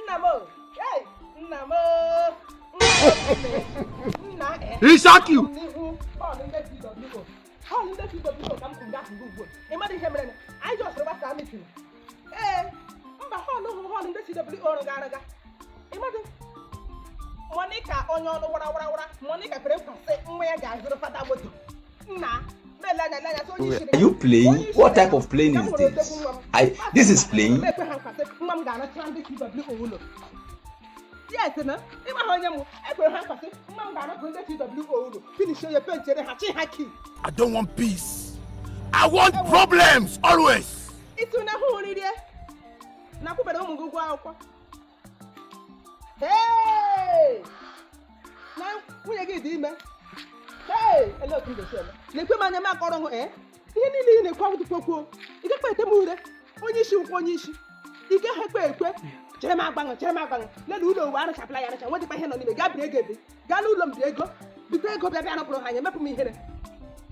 Nna m o, hey, nna m o, nna e. He shock you. N'ihu hall ndị CWO, hall ndị CWO ka m kwuru gafụ ugbu a. Ị mara ihe mere na anyị just gbasa meeting. Ee, mba, hall hụ hall ndị CWO rụga arụga. Ị madụ Monica, onye ọnụ wara wara wara. Monica kwere nkwa sị nwa ya ga-azụrụ fada moto. Nna, na-ele anya, ele anya, sị onye isi. Are you playing? What type of playing is this? This is playing. Ekwe ha nkwa sị nwa m ga-arụchara ndị CWO ụlọ. Yes, na ịma ha onye mụ ekwere ha nkwa sị nwa m ga-arụpụ ndị CWO ụlọ, finish ya, paintiere ha, chi ha key. I don't want peace. I want problems always. Ịtụ na hụ oriri na akwụbere ụmụ gị ụgwọ akwụkwọ. Hey! Na nwunye gị dị ime. Hey! Ele otu m ga-esi eme? Na-ekwe m anya m akọrọ hụ. Ee, ihe niile ị na-ekwu awụdịkwa. Ị gakwa ete m ure onye isi nkwụ, onye isi. Ị gaghị ekwe ekwe. Chere m agbanwe, chere m agbanwe. Lele ụlọ owu arụchapụla ya arụcha, nwedịkwa ihe nọ n'ime. Gaa biri ego ebe, gaa n'ụlọ m biri ego, bite ego, bịa bịa rụpụrụ ha anya. Mepụ m ihere.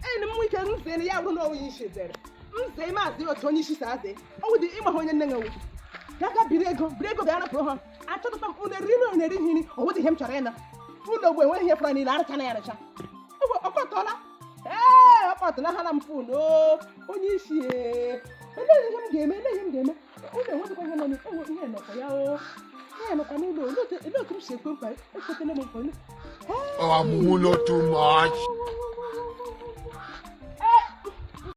Enyi m ike nze ya bụrụ na onye isi zere nze maazị otu onye isi si azị ọwụ dị ịma ha onye nne nwewu. Gaa gaa biri ego, biri ego, bịa rụpụrụ ha. Achọtụkwa m unu eriri na unu erighị nri. Ọwụ dị ihe m chọrọ ịna ụlọ ogbe enweghị ihe fọrọ niile arụcha na ya arụcha. Ewe, ọkọtọla. Ee, ọkọtọla ha na m phone onye isi. Ee, elee ihe m ga-eme? Elee ihe m ga-eme? Ụlọ enwedịkwa ihe nọ n'ewe, ihe nọkwa ya o, ihe nọkwa n'ụlọ. Olee otu m si ekwe nkwa? Ekwetele m nkwa. Oh, I'm not too much.